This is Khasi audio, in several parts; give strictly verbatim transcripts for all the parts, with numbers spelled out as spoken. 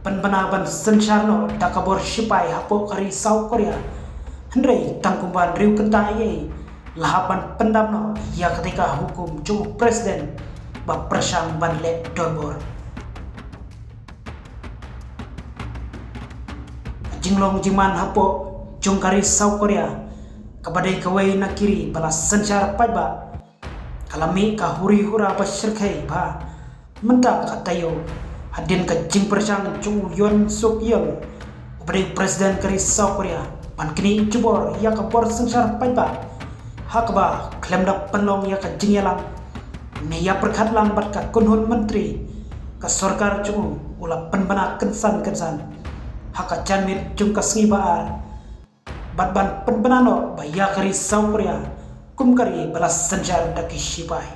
pynbna ban synshar noh da ka bor shipai hapoh ka ri South Korea. Hynrei tang kumba hynriew kynta ïa i la hap ban pyndam noh ïa katei ka hukum jong u president ba pyrshang ban leh donbor. Ka jinglong jingman hapoh jong ka ri South Korea kaba dei kawei na ki ri ba la synshar paidbah ka la mih ka huri hura ba shyrkhei ba mynta ka taïew hadien ka jingpyrshang jong u Yoon Suk Yeol uba dei president ka ri South Korea ban knieh jubor ïa ka bor synshar paidbah. Ha kaba khlem da pynlong ïa ka jingïalang ne ïa pyrkhat lang bad ka kynhun myntri ka sorkar jong u, u la pynbna kynsan kynsan ha ka janmiet jong ka sngi ba ar bad ban pynbna noh ba ïa ka ri South Korea kum ka ri ba la synshar da ki shipai.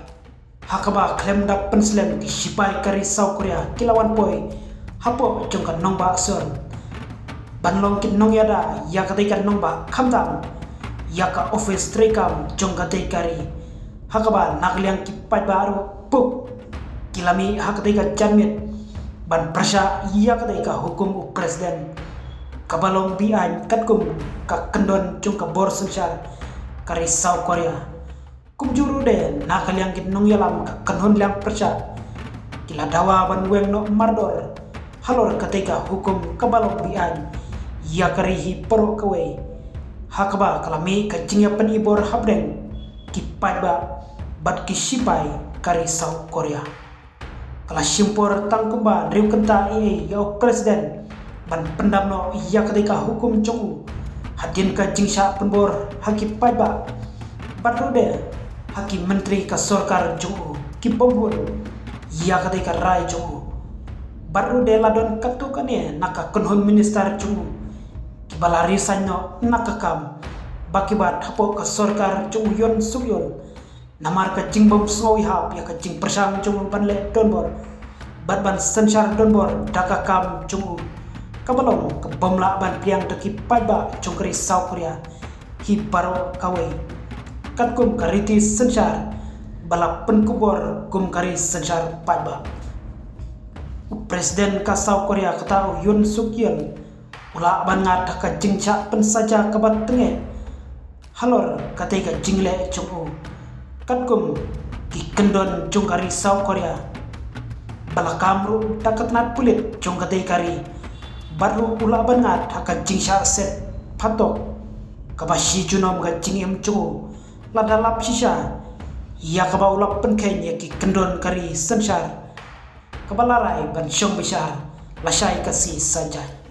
Ha kaba khlem da pynslem ki shipai ka ri South Korea ki la wan poi hapoh jong ka nongbah Seoul ban long ki nongïada ïa katei ka nongbah khamtam ïa ka office treikam jong katei ka ri. Ha kaba na ka liang ki paidbah ruh puk ki la mih ha katei ka janmiet ban pyrshah ïa katei ka hukum u president kaba long beaiñ katkum ka kyndon jong ka bor synshar ka ri South Korea. Kumjuh ruh de na ka liang ki nongïalam ka kynhun liang pyrshah ki la dawa ban weng noh mardor halor katei ka hukum kaba long beaiñ ïa ka ri hi baroh kawei. Ha kaba ka la mih ka jingïapynibor hapdeng ki paidbah bad ki shipai ka ri South Korea. Ka la shim por tang kumba hynriew kynta ïa u president ban pyndam noh ïa katei ka hukum jong u hadien ka jingshah pynbor ha ki paidbah bad ruh de ha ki myntri ka sorkar jong u ki bym hun ïa katei ka rai jong u. Bad ruh de la don katto katne na ka kynhun minister jong u kiba la resign noh na ka kam ba ki bat hapoh ka sorkar jong u Yoon Suk Yeol namar ka jingbym sngew ïahap ïa ka jingpyrshang jong u ban leh donbor bad ban synshar donbor da ka kam jong u kaba long ka bym lah ban pdiang da ki paidbah jong ka ri South Korea hi baroh kawei. Katkum ka riti synshar ba la pynkupbor kum ka ri synshar paidbah, u president ka South Korea kata u Yoon Suk Yeol u lah ban ngat ha ka jingshah pynsaja kaba tyngeh halor katei ka jingleh jong u. Katkum ki kyndon jong ka ri South Korea ba la kam ruh da ka tnat pulit jong katei ka ri bad ruh u lah ban ngat ha ka jingshah set phatok kaba shi junom ka jingim jong u lada lap shisha ïa kaba u la pynkheiñ ïa ki kyndon ka ri synshar kaba la rai ban shong bishar lashai ka sngi Saitjaiñ.